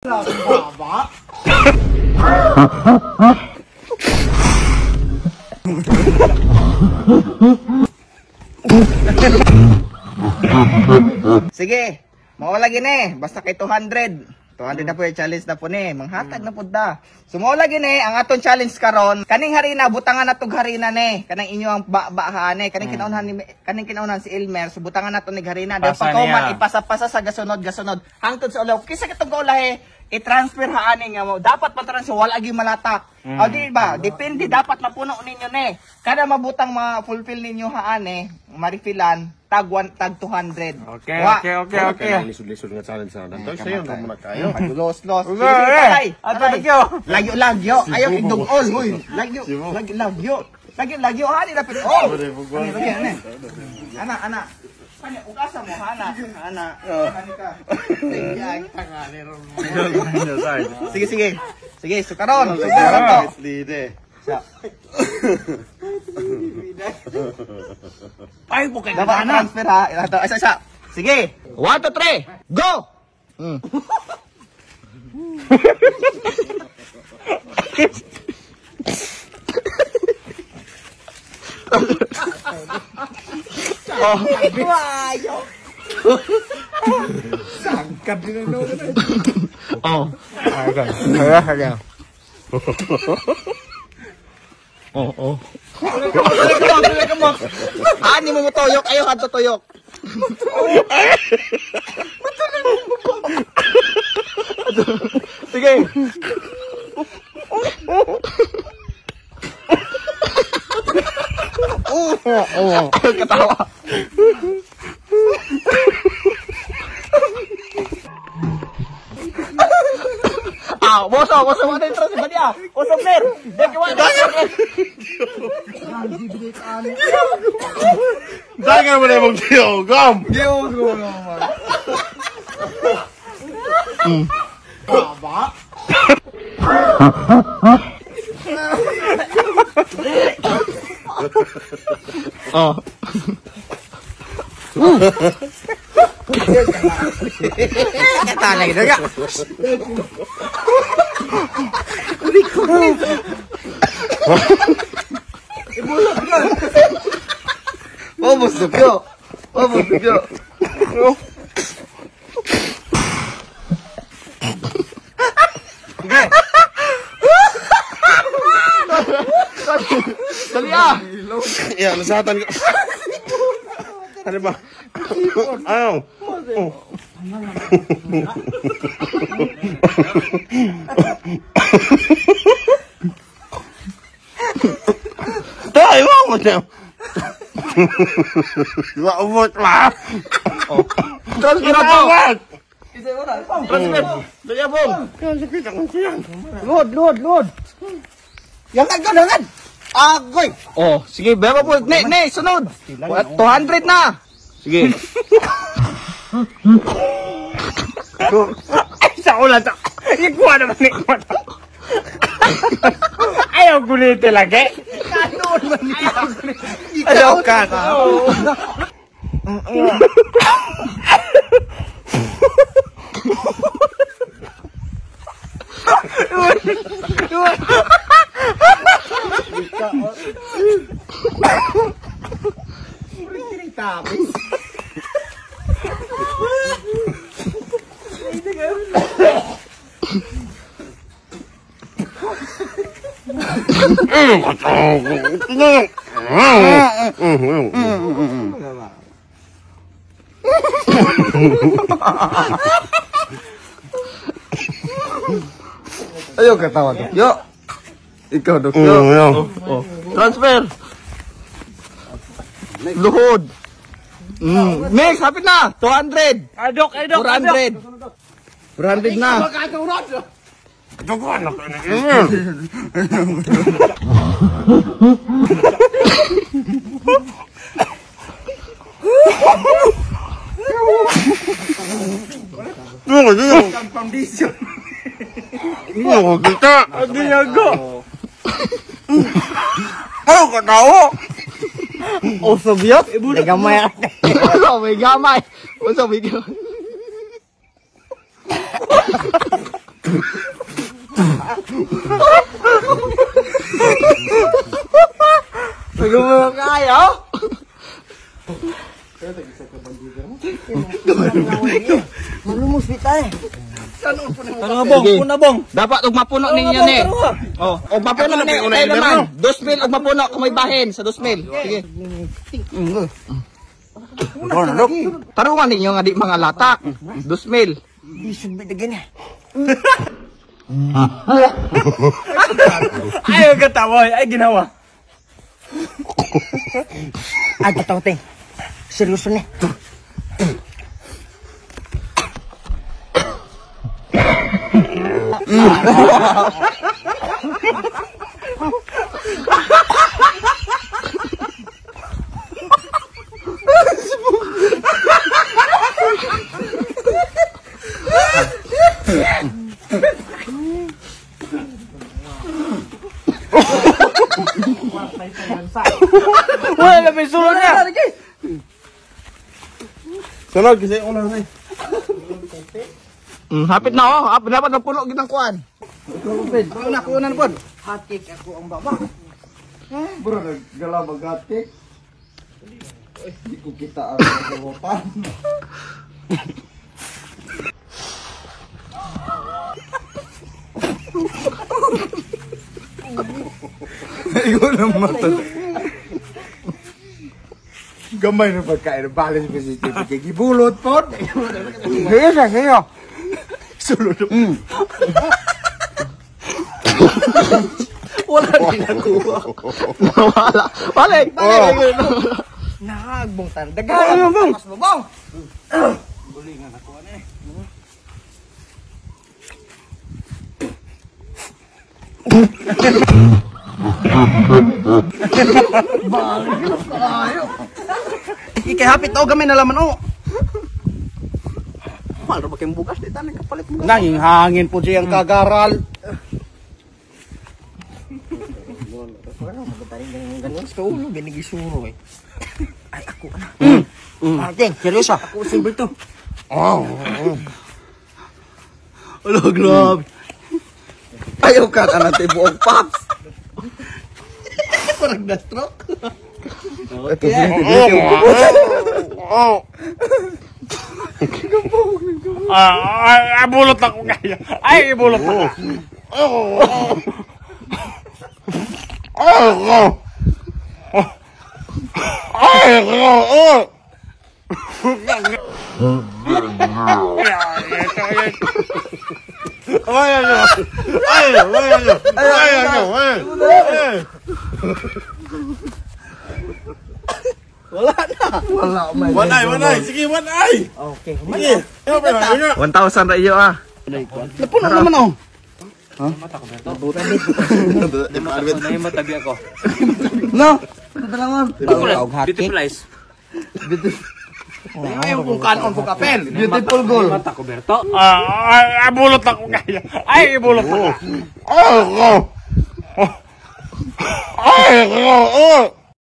Baba. Sige, mawala gini, basta kay 200. 200 na po yung challenge na po ni, manghatag na po da. So mawala gini, ang atong challenge karon, kaning harina, butangan na tog harina ni, kanang inyo ang ba-bahaan ni, kaning kinaunahan ni, kaning kinaunahan si Elmer, so butangan na to ni harina. Daw pagkuman ipasa-pasa sa gasunod-gasunod, hangtod sa ulaw, kisa kitong gaulahe, i-transfer haani nga mo. Dapat pa-transfer, wala gyud malatak. O di ba? Depende, dapat mapuno ninyo ni. Kada mabutang ma-fulfill ninyo haani, ma-refillan, tag 1, tag 200. Okay, Wa. okay, okay, okay. Lisod-lisod nga challenge na. Dantoy sa'yo, nung muna kayo. Los, los. Okay, Sige, sige, eh. taray, Ato, taray. thank you. Lagyo, lagyo. Ayaw kidugol. Hoy, lagyo, lagyo, lagyo. Lagyo, lagyo. Hani dapat. Oh. Ano, lagyo, ano. Ana, ana. Ano, ugasa mo, hana. Hana. Hani ka. Sige, sige. Sige, so karon. So karon to. Ay, bukay Dapat transfer ha. Ito, isa, isa. Sige. 1, 2, 3. Go! Oh. Sangkap din ang Oh. Oh, oh. Ani mo mutuyok, ayaw kadto tuyok. Sige. Oh, katawa. Ah, boso, boso mo tayo si Badia. Boso Blair. Dek wa. Dagan mo na yung giyogam! Baba. Oh. Katalay na ka. Oh, busog yo. Oh, busog yo. Dali ah. Yeah, nasatan ko. Ano ba? Ayaw. Oh. Tayo mo na. Maubot ma. Transfer na to. Transfer. Dali ah, bong. Sakit akong siyan. Load, load, load. Yangan ka, yangan. Agoy. Oh, sige, bema po. Ne, ne, sunod. 200 na. Sige. Ay, sa ulan to. Ikuha naman, ikuha. Ayaw gulite lagi. Ayaw ka. Ayaw katawa, Dokyo. Ikaw, Dokyo. Oh. Transfer. Luhod. Next, hapit na. 200. Adok, adok, adok. 400. 400 na. Foundation. Kita. Diyago. Ayaw katawa. Oh, sabiot. May gamay. Oh, may gamay. Oh, sabi ko. Gumawa kayo? Malumos bita eh. Ano bong? Una bong. Dapat og mapuno ninyo ni. Oh, og mapuno ni tayo naman. 2,000 og mapuno kung may bahin sa 2,000. Sige. Tarungan ninyo nga di mga latak. 2,000. Di subit na ganyan. Ay, katawa. Ay, ginawa. Ay, totoo ting. Seryoso ni. Wala na may sulod na. Sunod kasi una na. Hapit na oh. Hapit dapat mapuno gid ang kuan. Kuna kunan pod. Hatik ako ang baba. Bro, naggala magatik. Hindi ko kita ang nagawapan. Ikaw na mata. Gamay na pagkain. Balance pa si Steve. Kaya gibulot po. Sige siya, sige. Sulod. Wala din nakuha. Wala. Balik. Balik. Nakagbong tan. Dagan. Mas babong. Ikahapit oh gamay na laman oh. Mahal ra ba kayong bugas? Di tanin kapalit mo. Nanging hangin po siyang kagaral. Ganun sa ulo, ginigisuro eh. Ay, ako na. Martin, seryoso. Ako silver to. Alo, grabe. Ayaw ka ka ng tibuok, Pops. Parang na-stroke. Ah, bulot ako kaya. Ay, bulot ako. Wala, man. One eye, one eye. Sige, one eye. Okay. Sige. 1,000 ra iyo ah. Napuno naman oh. Matabi ako. No. Beautiful eyes. Ayaw kung kanon po kapel. Beautiful goal. Mata ko, Berto. Ah, bulot ako kaya. Ay, bulot ako.